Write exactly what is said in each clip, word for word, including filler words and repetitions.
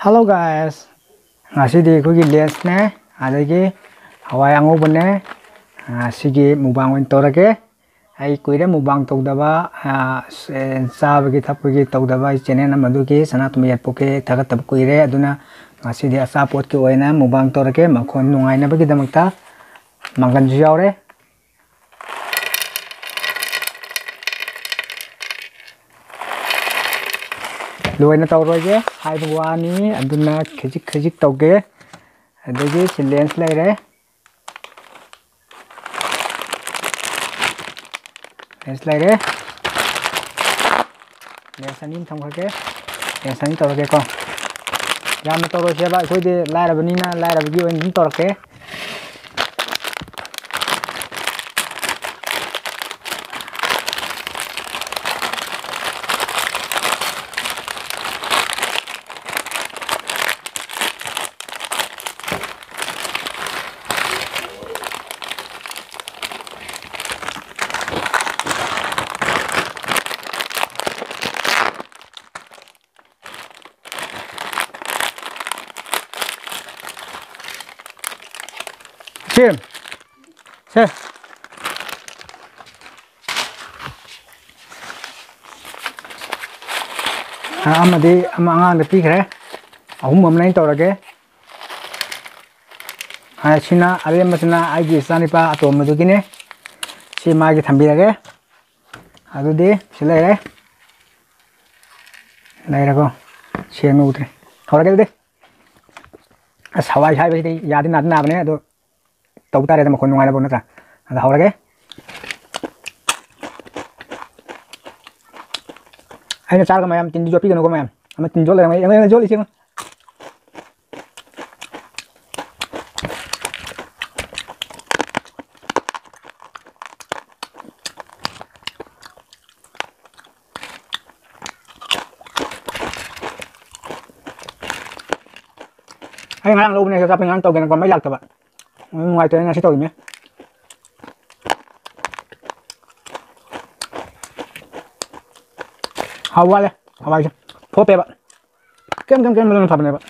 Hello guys, ꯉꯁꯤꯗꯤ ꯑꯩꯈꯣꯏꯒꯤ ꯂꯦꯁꯅꯦ, ꯑꯗꯒꯤ ꯍꯋꯥꯏ ꯑꯉꯧꯕꯅꯦ, ꯑ, ꯁꯤꯒꯤ ꯃꯨꯛꯕꯥꯡ ꯑꯣꯏꯅ ꯇꯧꯔꯒꯦ꯫ ꯑꯩ ꯀꯨꯏꯔꯦ ꯃꯨꯛꯕꯥꯡ ꯇꯧꯗꯕ, ꯑ, ꯁ-, ꯑꯦ, ꯆꯥꯕꯒꯤ ꯊꯛꯄꯒꯤ ꯇꯧꯗꯕ꯫ ꯑꯩ ꯆꯦꯅꯦꯜ ꯑꯃꯗꯨꯒꯤ ꯁꯅꯥꯇꯣꯝꯕꯤ ꯌꯥꯏꯄꯣꯛꯀꯤ ꯊꯥꯒꯠꯇꯕ ꯀꯨꯏꯔꯦ, ꯑꯗꯨꯅ ꯉꯁꯤꯗꯤ ꯑꯆꯥꯄꯣꯠꯀꯤ ꯑꯣꯏꯅ ꯃꯨꯛꯕꯥꯡ ꯇꯧꯔꯒꯦ꯫ ꯃꯈꯣꯟ ꯅꯨꯡꯉꯥꯏꯅꯕꯒꯤꯗꯃꯛꯇ ꯃꯪꯒꯟꯁꯨ ꯌꯥꯎꯔꯦ꯫ ꯂꯣꯏꯅ ꯇꯧꯔꯣꯏꯒꯦ ꯍꯥꯏꯕ ꯋꯥꯅꯤ, ꯑꯗꯨꯅ ꯈꯖꯤꯛ ꯈꯖꯤꯛ ꯇꯧꯒꯦ꯫ ꯑꯗꯒꯤ ꯁꯤ ꯂꯦꯟꯁ ꯂꯩꯔꯦ, ꯂꯦꯟꯁ ꯂꯩꯔꯦ, ꯂꯦꯟꯁ ꯑꯅꯤ ꯑꯃ ꯊꯝꯈ꯭ꯔꯒꯦ꯫ ꯂꯦꯟꯁ ꯑꯅꯤ ꯇꯧꯔꯒꯦꯀꯣ꯫ ꯌꯥꯝꯅ ꯇꯧꯔꯣꯏꯁꯦꯕ, ꯑꯩꯈꯣꯏꯗꯤ ꯂꯥꯏꯔꯕꯅꯤꯅ ꯂꯥꯏꯔꯕꯒꯤ ꯑꯣꯏꯅ ꯑꯗꯨꯝ ꯇꯧꯔꯛꯀꯦ꯫ ꯁꯤ, ꯁꯦ꯫ ꯑ, ꯑꯃꯗꯤ ꯑꯃ ꯑꯉꯥꯡꯗ ꯄꯤꯈ꯭ꯔꯦ꯫ ꯑꯍꯨꯝ ꯑꯃꯅ ꯑꯩꯅ ꯇꯧꯔꯒꯦ꯫ ꯑ, ꯁꯤꯅ, ꯑꯔꯦꯝꯕꯁꯤꯅ ꯑꯩꯒꯤ ꯏꯆꯥꯅꯤꯄꯥ ꯑꯇꯣꯝꯕꯗꯨꯒꯤꯅꯦ꯫ ꯁꯤ ꯃꯥꯒꯤ ꯊꯝꯕꯤꯔꯒꯦ꯫ ꯑꯗꯨꯗꯤ ꯁꯤ ꯂꯩꯔꯦ꯫ ꯂꯩꯔꯦꯀꯣ꯫ ꯁꯦꯝꯃ ꯎꯗ꯭ꯔꯦ꯫ ꯍꯧꯔꯒꯦ ꯑꯗꯨꯗꯤ꯫ ꯑꯁ, ꯍꯋꯥꯏ ꯍꯥꯏꯕꯁꯤꯗꯤ ꯌꯥꯗꯤ ꯅꯥꯗꯤ ꯅꯥꯕꯅꯦ, ꯑꯗꯣ ꯇꯧ ꯇꯥꯔꯦꯗ, ꯃꯈꯣꯟ ꯅꯨꯡꯉꯥꯏꯅꯕ ꯅꯠꯇ꯭ꯔꯥ? ꯑꯗ ꯍꯧꯔꯒꯦ꯫ ꯑꯩꯅ ꯆꯥꯔꯒ ꯃꯌꯥꯝ ꯇꯤꯟꯗꯤ ꯌꯣꯠꯄꯤꯒꯅꯨꯀꯣ ꯃꯌꯥꯝ꯫ ꯑꯃ ꯇꯤꯟ ꯌꯣꯠ ꯂꯩꯔꯝꯃꯦ꯫ ꯑꯩꯉꯣꯟꯗ ꯌꯣꯠꯂꯤꯁꯦ ꯌꯦꯡꯉꯣ꯫ ꯑꯩ ꯉꯔꯥꯡ ꯂꯧꯕꯅꯦ, ꯆꯥꯛ ꯆꯥꯕꯩ ꯉꯔꯥꯡ ꯇꯧꯒꯦꯅꯀꯣ, ꯃꯩ ꯂꯥꯛꯇꯕ꯫ ꯅꯨꯡꯉꯥꯏꯇꯦ, ꯉꯁꯤ ꯇꯧꯔꯤꯅꯦ꯫ ꯍꯥꯎ ꯋꯥꯠꯂꯦ ꯍꯋꯥꯏꯁꯦ꯫ ꯊꯣꯠꯄꯦꯕ꯫ ꯀꯩꯝ, ꯀꯩꯝ, ꯀꯩꯝ ꯃꯅꯨꯡꯗ ꯐꯕꯅꯦꯕ꯫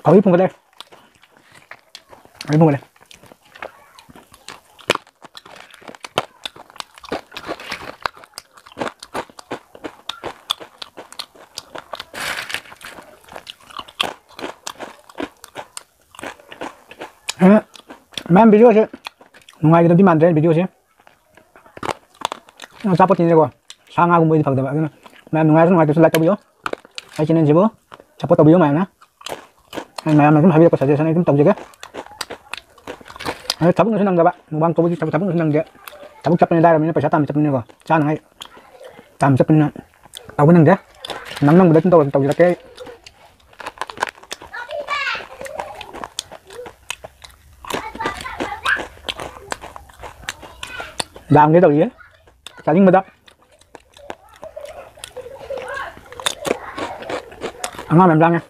ꯊꯧꯔꯤ ꯄꯨꯡꯒꯠꯂꯦ꯫ ꯊꯧꯔꯤ ꯄꯨꯡꯒꯠꯂꯦ꯫ ꯑꯗꯨꯅ ꯃꯌꯥꯝ video ꯁꯦ ꯅꯨꯡꯉꯥꯏꯒꯗꯕꯗꯤ ꯃꯥꯟꯗ꯭ꯔꯦ video ꯁꯦ꯫ ꯑꯆꯥꯄꯣꯠꯀꯤꯅꯤꯅꯀꯣ, ꯁꯥ ꯉꯥꯒꯨꯝꯕꯗꯤ ꯐꯒꯗꯕ꯫ ꯑꯗꯨꯅ ꯃꯌꯥꯝ ꯅꯨꯡꯉꯥꯏꯔꯁꯨ ꯅꯨꯡꯉꯥꯏꯇ꯭ꯔꯁꯨ like ꯇꯧꯕꯤꯌꯣ꯫ ꯑꯩ channel ꯁꯤꯕꯨ support ꯇꯧꯕꯤꯌꯣ ꯃꯌꯥꯝꯅ꯫ ꯑꯩ ꯃꯌꯥꯝꯅ ꯑꯗꯨꯝ ꯍꯥꯏꯕꯤꯔꯛꯄ suggestion ꯑꯩ ꯑꯗꯨꯝ ꯇꯧꯖꯒꯦ꯫ ꯑꯗꯣ ꯊꯕꯛꯅꯁꯨ ꯅꯪꯗꯕ, mukbang ꯇꯧꯕꯗꯤ ꯊꯕꯛ, ꯊꯕꯛꯅꯁꯨ ꯅꯪꯗꯦ꯫ ꯊꯕꯛ ꯆꯠꯄꯅꯤꯅ ꯂꯥꯏꯔꯕꯅꯤꯅ ꯄꯩꯁꯥ ꯇꯥꯟꯕ ꯆꯠꯄꯅꯤꯅꯀꯣ, ꯆꯥꯅꯉꯥꯏ ꯇꯥꯟꯕ ꯆꯠꯄꯅꯤꯅ ꯇꯧꯕ ꯅꯪꯗꯦ꯫ ꯅꯪ ꯅꯪꯕꯗ ꯑꯗꯨꯝ ꯇꯧꯔ-, ꯇꯧꯖꯔꯛꯀꯦ ꯑꯩ꯫ ꯂꯥꯝꯒꯦ ꯇꯧꯔꯤꯌꯦ꯫ ꯆꯥꯅꯤꯡꯕꯗ꯫ ꯑꯉꯥꯡ ꯃꯌꯥꯝ ꯂꯥꯡꯉꯦ꯫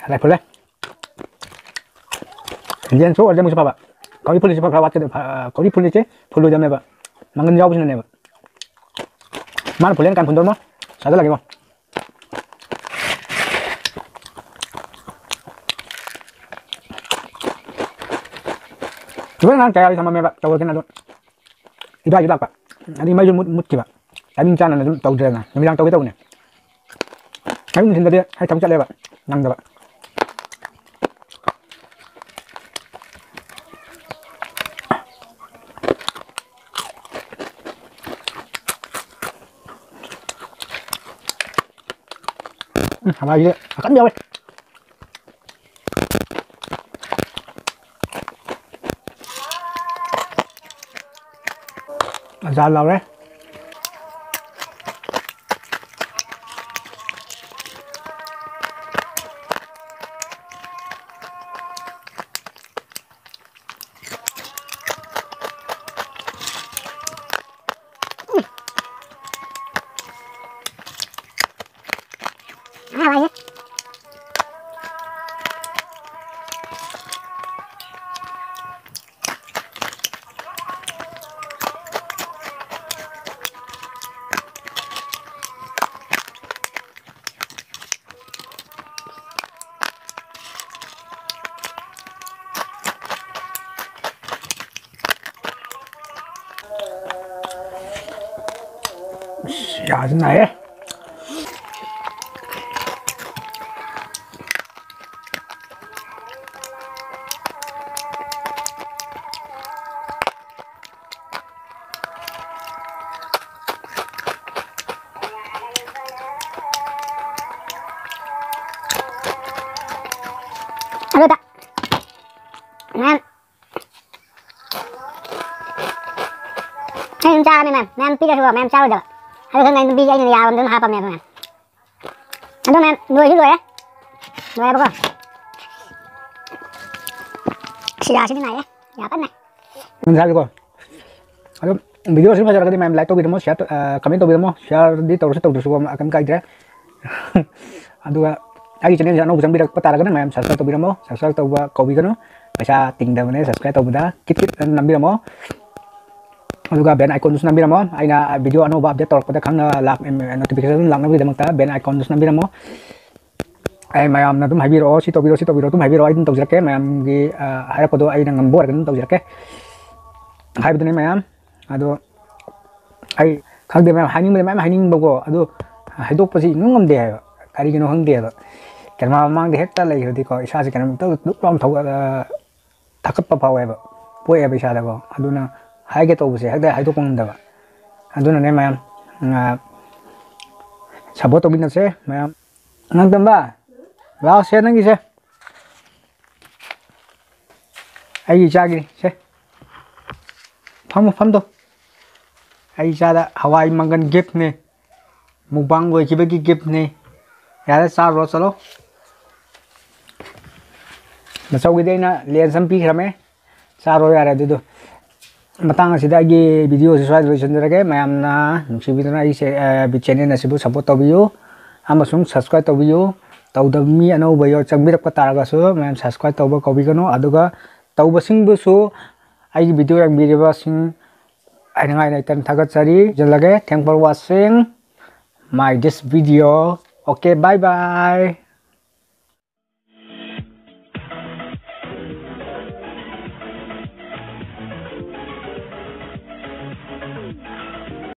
ꯂꯥꯏ ꯐꯨꯜꯂꯦ꯫ ꯌꯦꯟ ꯁꯣꯛꯑꯗꯤ ꯑꯃꯨꯛꯁꯨ ꯐꯕ꯫ ꯀꯧꯔꯤ ꯐꯨꯜꯂꯤꯁꯤ ꯈꯔ ꯋꯥꯠꯀꯗꯕ, ꯐ-, ꯀꯧꯔꯤ ꯐꯨꯜꯂꯤꯁꯤ ꯐꯨꯜꯂꯣꯏꯗꯕꯅꯦꯕ꯫ ꯃꯪꯒꯟ ꯌꯥꯎꯕꯁꯤꯅꯅꯦꯕ꯫ ꯃꯥꯅ ꯐꯨꯜꯂꯦꯅ ꯀꯥꯟ ꯐꯨꯟꯗꯣꯔꯃ ꯆꯥꯖꯜꯂꯒꯦꯀꯣ꯫ ꯁꯤꯕꯨ ꯉꯔꯥꯡ ꯇꯌꯥꯔꯤ ꯊꯝꯃꯝꯃꯦꯕ, ꯇꯧꯔꯒꯦꯅ ꯑꯗꯣ꯫ ꯏꯕꯥꯏꯁꯨ ꯂꯥꯛꯄ꯫ ꯑꯗꯒꯤ ꯃꯩꯁꯨ ꯃꯨꯠ-, ꯃꯨꯠꯈꯤꯕ꯫ Timing ꯆꯥꯅꯅ ꯑꯗꯨꯝ ꯇꯧꯗ꯭ꯔꯦꯗꯅ꯫ ꯅꯨꯃꯤꯗꯥꯡ ꯇꯧꯒꯦ ꯇꯧꯕꯅꯦ꯫ ꯑꯌꯨꯛ ꯅꯨꯡꯊꯤꯟꯗꯗꯤ ꯑꯩ ꯊꯕꯛ ꯆꯠꯂꯦꯕ, ꯅꯪꯗꯕ꯫ ꯎꯝ, ꯍꯋꯥꯏꯁꯦ ꯑꯀꯟꯕ ꯌꯥꯎꯋꯦ꯫ ꯖꯥ ꯂꯥꯎꯔꯦ꯫ ꯌꯥꯁꯤ ꯅꯥꯏꯌꯦ꯫ ꯑꯗꯨꯗ ꯃꯌꯥꯝ ꯑꯩ ꯑꯗꯨꯝ ꯆꯥꯔꯅꯤ ꯃꯌꯥꯝ꯫ ꯃꯌꯥꯝ ꯄꯤꯔꯁꯨꯀꯣ ꯃꯌꯥꯝ ꯆꯥꯔꯣꯏꯗꯕ꯫ ꯑꯗꯨ ꯈꯪꯉꯦ ꯑꯩ ꯅꯨꯄꯤꯁꯦ ꯑꯩꯅ ꯌꯥꯕ ꯑꯗꯨꯝ ꯍꯥꯞꯄꯝꯃꯦ ꯑꯗꯨ ꯃꯌꯥꯝ꯫ ꯑꯗꯨ ꯃꯌꯥꯝ ꯂꯣꯏꯁꯨ ꯂꯣꯏꯔꯦ꯫ ꯂꯣꯏꯔꯦꯕꯀꯣ꯫ ꯁꯤꯔꯥꯁꯤꯗꯤ ꯅꯥꯏꯌꯦ꯫ ꯌꯥꯝ ꯀꯟꯅ ꯅꯥꯏ꯫ ꯉꯁꯥꯏꯒꯤꯀꯣ꯫ ꯑꯗꯨꯝ video ꯁꯤ ꯐꯖꯔꯒꯗꯤ ꯃꯌꯥꯝ like ꯇꯧꯕꯤꯔꯝꯃꯣ, share ꯇꯧ-, ꯑ, comment ꯇꯧꯕꯤꯔꯝꯃꯣ꯫ Share ꯗꯤ ꯇꯧꯔꯁꯨ ꯇꯧꯗ꯭ꯔꯁꯨ ꯀꯩꯝ ꯀꯥꯏꯗ꯭ꯔꯦ꯫ ꯑꯗꯨꯒ ꯑꯩꯒꯤ channel ꯁꯦ ꯑꯅꯧꯕ ꯆꯪꯕꯤꯔꯛꯄ ꯇꯥꯔꯒꯅ ꯃꯌꯥꯝ subscribe ꯇꯧꯕꯤꯔꯝꯃꯣ꯫ Subscribe ꯇꯧꯕ ꯀꯧꯕꯤꯒꯅꯨ꯫ ꯄꯩꯁꯥ ꯇꯤꯡꯗꯕꯅꯦ subscribe ꯇꯧꯕꯗ꯫ ꯀꯤꯠ ꯀꯤꯠ ꯑꯅ ꯅꯝꯕꯤꯔꯝꯃꯣ꯫ ꯑꯗꯨꯒ bell icon ꯗꯨꯁꯨ ꯅꯝꯕꯤꯔꯝꯃꯣ꯫ ꯑꯩꯅ video ꯑꯅꯧꯕ update ꯇꯧꯔꯛꯄꯗ ꯈꯪꯅ ꯂꯥꯛ-, notification ꯂꯥꯛꯅꯕꯒꯤꯗꯃꯛꯇ bell icon ꯗꯨꯁꯨ ꯅꯝꯕꯤꯔꯝꯃꯣ꯫ ꯑꯩ ꯃꯌꯥꯝꯅ ꯑꯗꯨꯝ ꯍꯥꯏꯕꯤꯔꯛꯑꯣ, "ꯁꯤ ꯇꯧꯕꯤꯔꯣ, ꯁꯤ ꯇꯧꯕꯤꯔꯣ", ꯑꯗꯨꯝ ꯍꯥꯏꯕꯤꯔꯛꯑꯣ, ꯑꯩ ꯑꯗꯨꯝ ꯇꯧꯖꯔꯛꯀꯦ꯫ ꯃꯌꯥꯝꯒꯤ, ꯑ, ꯍꯥꯏꯔꯛꯄꯗꯣ ꯑꯩꯅ ꯉꯝꯕ ꯑꯣꯏꯔꯒꯅ ꯑꯗꯨꯝ ꯇꯧꯖꯔꯛꯀꯦ꯫ ꯍꯥꯏꯕꯗꯨꯅꯤ ꯃꯌꯥꯝ꯫ ꯑꯗꯣ ꯑꯩ ꯈꯪꯗꯦ ꯃꯌꯥꯝ, ꯍꯥꯏꯅꯤꯡꯕꯗꯤ ꯃꯌꯥꯝ ꯍꯥꯏꯅꯤꯡꯕꯀꯣ, ꯑꯗꯨ ꯍꯥꯏꯗꯣꯛꯄꯁꯤ ꯏꯉꯝ ꯉꯝꯗꯦ ꯍꯥꯏꯕ, ꯀꯔꯤꯒꯤꯅꯣ ꯈꯪꯗꯦ ꯍꯥꯏꯕ꯫ Camera ꯃꯃꯥꯡꯗ ꯍꯦꯛꯇ ꯂꯩꯈ꯭ꯔꯗꯤꯀꯣ, ꯏꯁꯥꯁꯦ ꯀꯩꯅꯣꯝꯇ ꯗꯨꯞ ꯂꯥꯎꯅ ꯊꯧꯒꯠ-, ꯑ, ꯊꯥꯀꯠꯄ ꯐꯥꯎꯋꯦꯕ, ꯄꯣꯛꯑꯦꯕ ꯏꯁꯥꯗꯀꯣ꯫ ꯑꯗꯨꯅ ꯍꯥꯏꯒꯦ ꯇꯧꯕꯁꯦ ꯍꯦꯛꯇ ꯍꯥꯏꯗꯣꯛꯄ ꯉꯝꯗꯕ꯫ ꯑꯗꯨꯅꯅꯦ ꯃꯌꯥꯝ, ꯑ, support ꯇꯧꯃꯤꯟꯅꯁꯦ ꯃꯌꯥꯝ꯫ ꯑꯉꯥꯡ ꯇꯝꯕ, ꯂꯥꯛꯑꯣ ꯁꯦ ꯅꯪꯒꯤꯁꯦ꯫ ꯑꯩꯒꯤ ꯏꯆꯥꯒꯤꯅꯤ ꯁꯦ꯫ ꯐꯝꯃꯣ, ꯐꯝꯗꯣ꯫ ꯑꯩ ꯏꯆꯥꯗ ꯍꯋꯥꯏ ꯃꯪꯒꯟ gift ꯅꯦ, mukbang ꯂꯣꯏꯈꯤꯕꯒꯤ gift ꯅꯦ꯫ ꯌꯥꯔꯦ, ꯆꯥꯔꯨꯔꯣ, ꯆꯠꯂꯣ꯫ ꯅꯆꯧꯒꯤꯗꯤ ꯑꯩꯅ lens ꯑꯃ ꯄꯤꯈ꯭ꯔꯃꯦ, ꯆꯥꯔꯣ, ꯌꯥꯔꯦ꯫ ꯑꯗꯨꯗꯣ ꯃꯇꯥꯡ ꯑꯁꯤꯗ ꯑꯩꯒꯤ video ꯁꯤ ꯁ꯭ꯋꯥꯏꯗ ꯂꯣꯏꯁꯤꯟꯖꯔꯒꯦ꯫ ꯃꯌꯥꯝꯅ ꯅꯨꯡꯁꯤꯕꯤꯗꯨꯅ ꯑꯩꯁꯦ, ꯑ, channel ꯑꯁꯤꯕꯨ support ꯇꯧꯕꯤꯌꯨ ꯑꯃꯁꯨꯡ subscribe ꯇꯧꯕꯤꯌꯨ꯫ ꯇꯧꯗꯕ ꯃꯤ ꯑꯅꯧꯕ ꯌꯥꯎ-, ꯆꯪꯕꯤꯔꯛꯄ ꯇꯥꯔꯒꯁꯨ ꯃꯌꯥꯝ subscribe ꯇꯧꯕ ꯀꯧꯕꯤꯒꯅꯨ꯫ ꯑꯗꯨꯒ ꯇꯧꯕꯁꯤꯡꯕꯨꯁꯨ ꯑꯩꯒꯤ video ꯌꯦꯡꯕꯤꯔꯤꯕꯁꯤꯡ ꯍꯥꯏꯅꯤꯡꯉꯥꯏ ꯂꯩꯇꯅ ꯊꯥꯒꯠꯆꯔꯤ꯫ ꯂꯣꯏꯁꯤꯜꯂꯒꯦ꯫ Thank for watching my this video. Okay, bye bye.